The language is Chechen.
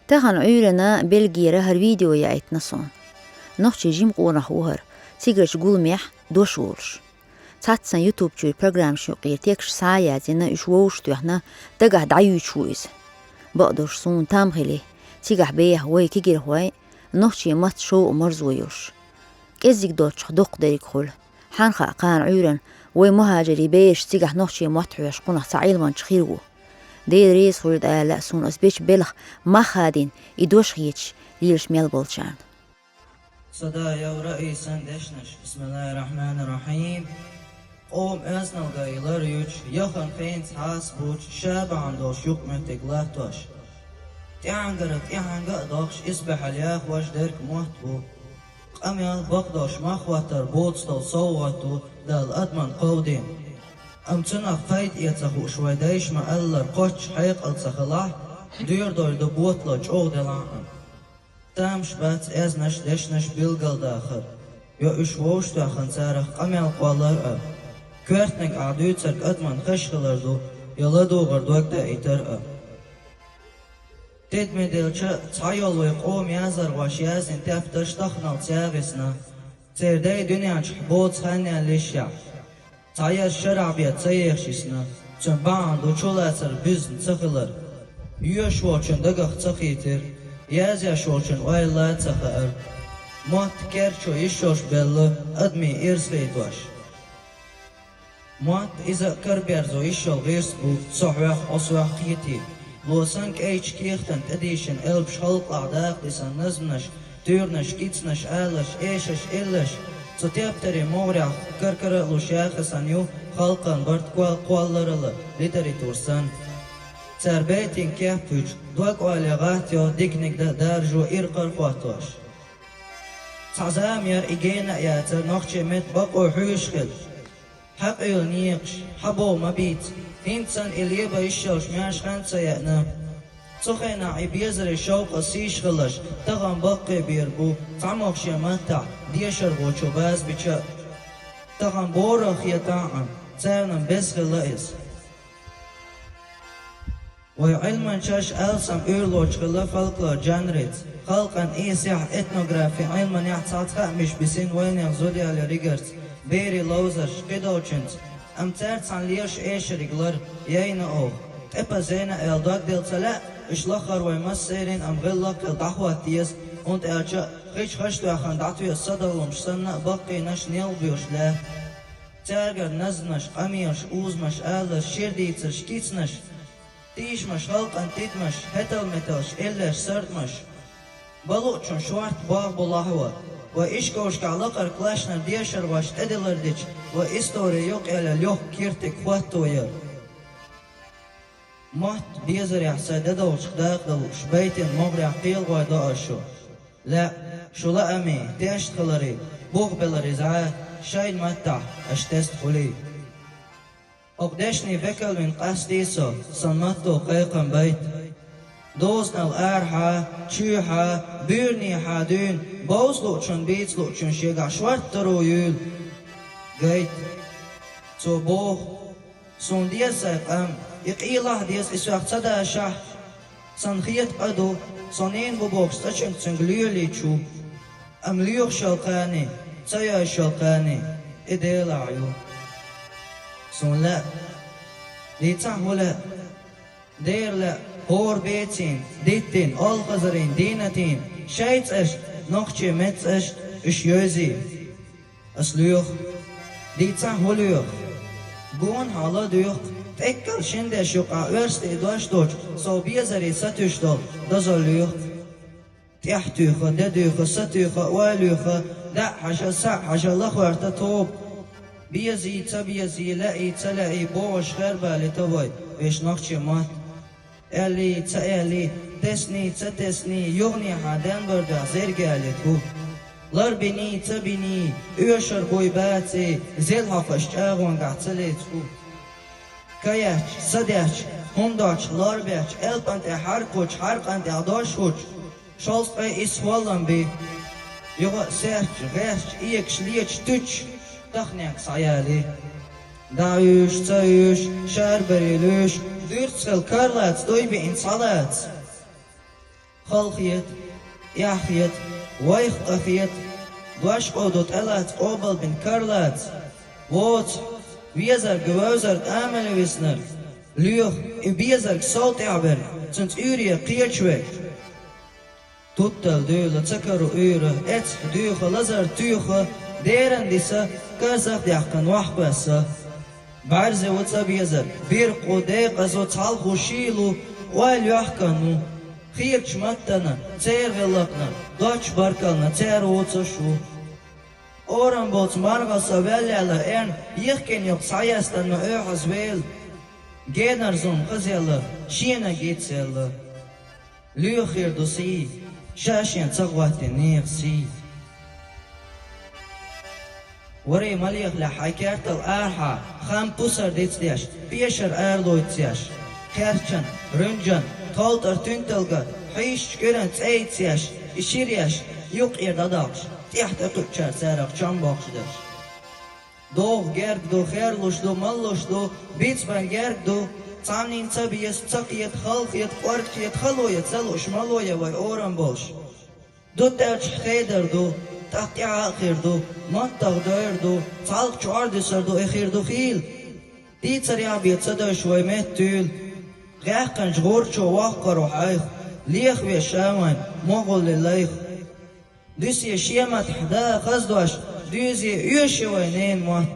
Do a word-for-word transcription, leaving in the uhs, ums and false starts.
Тахана Ӏуьйранна Бельгера хӀара видео яийтина суна. Нохчий жима къонах ву хӀара, цигарчу гуламехь дош волуш. Цхьацца сан YouTube чуьра программаш юкъера тексташ схьа а яздина, уьш вовшахтоьхна, дагахь дӀаюьйцуш ву иза. Бакъдолуш суна там хили, цигахь беха вай кегийрхой, нохчийн матта шовкъ-марзо йолуш. КӀеззиг доцчух доккха дерриг хуьлу. Хьан хаьа, кхана Ӏуьйранна вай мухӀажирийн бераш цигахь нохчийн мотт хьоьжуш кхунах цхьа Ӏилманча хир ву. Дела реза хуьлда ала лаьа суна ас бечу белхан мах хадийна и дош хеташ лелаш мел болчарна. Сада яв раисан дешнаш, бисмиллахир-рахманир-рахим. Къоман оьздангалла ган и ларъючу, яхана хенца хьасабучу, ша бахьана долуш юкъаметтиг латтош. ТӀаьхьангара тӀаьхьанга а дохуш, исбаьхьалла яхош дерг мотт бу. Къамел, бакъдолуш мах хӀоттар боцу долу совгӀат ву Дала адамна кховдийна. Амма цунах пайда эца хууш вай дайша ма-аллара, кхоччуш хьекъал ца хилахь, доьр-дойр ду ботало чӀогӀа делахь а. Тамаш бац оьзнаш, дешнаш билгалдахар, я уьш вовшахтоьхна царах къамел кхоллар а. Коьртаниг ахь дуьйцург адамна хезаш хилар ду, я ладугӀар дог даийтар а. Тидаме делча, цхьайолу вай къоман яздархоша яздина тептарш таханалц ягӀисна, церан дай дуьнен чохь боцу хан яьллашехь. Цхьаерш шарахь бен ца ехаш йисна, цуьнан бахьана ду чулацар буьзна ца хилар. Йоьшуш волчун дагах ца хийтира, язъеш волчун ойла ца хаьара. Мотт керчо йиш йолуш белла адамийн ирс хийтош. Мотт иза а караберзо йиш йолу гӀирс бу, со хьоьху, хьо сох кхетий. Ло санна кӀайчу кехатан тӀедийшина элпаш халкъалахь дакъа дисна назманаш, туьйранаш, кицанаш, аларш, эшарш, илларш, цу тептарийн могӀарехь кар-кара а луш яхисан ю халкъан барт кхол-, кхолларалла, литература санна. Цара байтийн кеп хуьлуш, дог олий гӀаттайо, диканиг дан даржо ирхъа а хӀоттош. Цхьа зама яра и гена а яцара, нохчийн меттан бакъо хьоьжуш хилла. Хьакъ йолу некъаш, хьан боху ма бийца, хӀинца санна и лебан йиш йолуш маьрша хан ца яьхьна. Цу хенахь и безарийн шовкъ а, сийсаз хиларш тахана баккхий бийр бу, цхьамогӀа шен маттахь дешархочо базбича а. Тахана бора а хетахь а, царна-м беза хилла иза. Вай Ӏилманчаш алсам уьйр лоцуш хилла фольклор жанрица. Халкъан эсехь, этнографин Ӏилманехь цхьацца хаамаш бисина вайнехан зуда ялориг ярца, берийн ловзарш, кхидолчуьнца, амма цаьрца цхьаьна лелаш эшариг лар яйна оха. ТӀепазена аьлла дог дала ца лаьа, уьш лаххара вай массеран а гӀиллакх хилла дӀахӀотта деза, хӀунда аьлча хи чу хаш тоьхна дӀатоьхна садалламаш санна а баккхийнаш нелха боьхуш лаьтта. Цаьргара назманаш, къамелаш, узамаш, аларш, шира дийцарш, кицанаш, тийшамаш, халкъан тидамаш, хӀетал-металш, иллеш, сардамаш. Балуъчун шорта богӀу бу лахьо, вай ишколашкахь лакхара классашна дешархошна тӀедиллар дича, вай истори юкъаялла лохку киртиг хӀотто яра. Мотт безарехь сайн де долчух дакъа дан лууш, байтийн могӀарехь кхелахой до ас шу. Лаьа, шу лаамийн, тешнахиларийн, бух беларийн зӀе, шайн маттахь аша тесна хуьлий. Оха дешнийн векал вина къастий со, сан матто кхайкхам байта. Дозанал арахьа, чоьхьа, буьйранехьа дуьйна, бовза луучун, бийца луучун шегахь шорта таро юьйла. Гайта. Цо боху: «Суна деза сайн къам, и къелахь а деза, и соьх ца дашахь. Сан хета къа ду, со ненан бу бохуш цӀа чуьнга цуьнга лоьхуш ву. Амма лоьхуш йолу кхане, ца йоьшуш йолу кхане, и Делахь ю». Суна лаьа. Дийцахь хӀун лаьа? Дера лаьа, хӀора бецийна, диттина, олхазарийн дийнатийн, шайн цӀашна, нохчийн меттан цӀашна уьш йовзий. Ас лоьху. Дийцахь хӀун лоьху? Гонахьа ладоьху, тӀеккхал шина дешна юкъахь оьрсийн дош долчу, сов безарийн сатуьйсуш долу дозалла лоьху. ТӀаьхьатуьйху, де дуьйху, сатуьйху, ой лоьху, дӀа а хьаша, схьа а хьаша, лахӀотта тоба. Безий, ца безий, лаьий, ца лаьий, бохуш хербалийта вай, вешан нохчийн мотт. Аьллий, ца аьллий, тесний, ца тесний, юханехьа денбар дуьхьа зергалийта хӀу. Лар биний, ца биний, оьшур буй баций, зел хьокхуш чӀагӀонгахь ца леца хӀу. Каьчча, садеача, хӀума доцчу лор бечча, элпан тӀе хьаркхучу, хьаркъан тӀехь дош хучу, шовзткъе исс хӀоллам би. Юха а серча, гӀертача, эгаш леча туьтуш, таханенга схьаялий. ДӀа уьйш, ца уьйш, шарбаре луьйш, дуьрцахила карлаца, дуй биъна схьалаца. Халахета, эхь хета, вайх къахета, дош къовду тӀелаца, къобалбина карлаца, воцу везарг вевзар тӀамале виснарг, лоьху и безарг сов тӀехь берг, цуьнан цӀуьйре кхечу верг. Туттал дуьйла ца кару уьйра, эцхьа дуьйха лазар туьйха, деран диса, карзах даьккхина вахкхоьсса. БӀаьрзе ву ца безар, биркъу, декъазу, цхьалху, шийлу, ойла йохкан ву. Кхечу маттана, церан гӀиллакхна, доцчу баркаллина церан вуцуш ву. Орам боцу маргӀа со ваьллаьла эрна, йихкина юкъа схьаяьстан ма оьхьаз вела. Генар зун хазелла, шена гицъелла. Лоьхур ду сий, ша шен ца гӀоттина нехан сий. Варе, малехлехь хьайн кертал арахьа, хам пусар дицдеш, пешар аралуьйцеш, кхерчан, рунжан, товтӀар туьнталга, хьийшачу куьран цӀе йицъеш, и ширеш, юккъера дӀадоккхуш, тӀехь тӀекхуьучара царах чам боккхуш дерш. ДогӀу герга ду, херлуш ду, маллуш ду, бицбан герга ду, цхьаннина ца беза, ца кхета, хала хета, кӀорга хета, хало я ца лууш, мало я вай орам болуш. Ду тӀелчахь хедар ду, тӀаккха тӀаьхьа а хир ду, маттах дойр ду, цхьалха чӀор дуьсур ду, и хир ду хийла. Дийцарехь бен ца дойш вай меттуьйла, гӀаьккхинчу гӀур чу воккхур ву хьайх, лехаве ша вайн могӀаллин лайх. Дуьсе шен маттахь да хаздош, дуьйзе оьшу вай ненан мотт.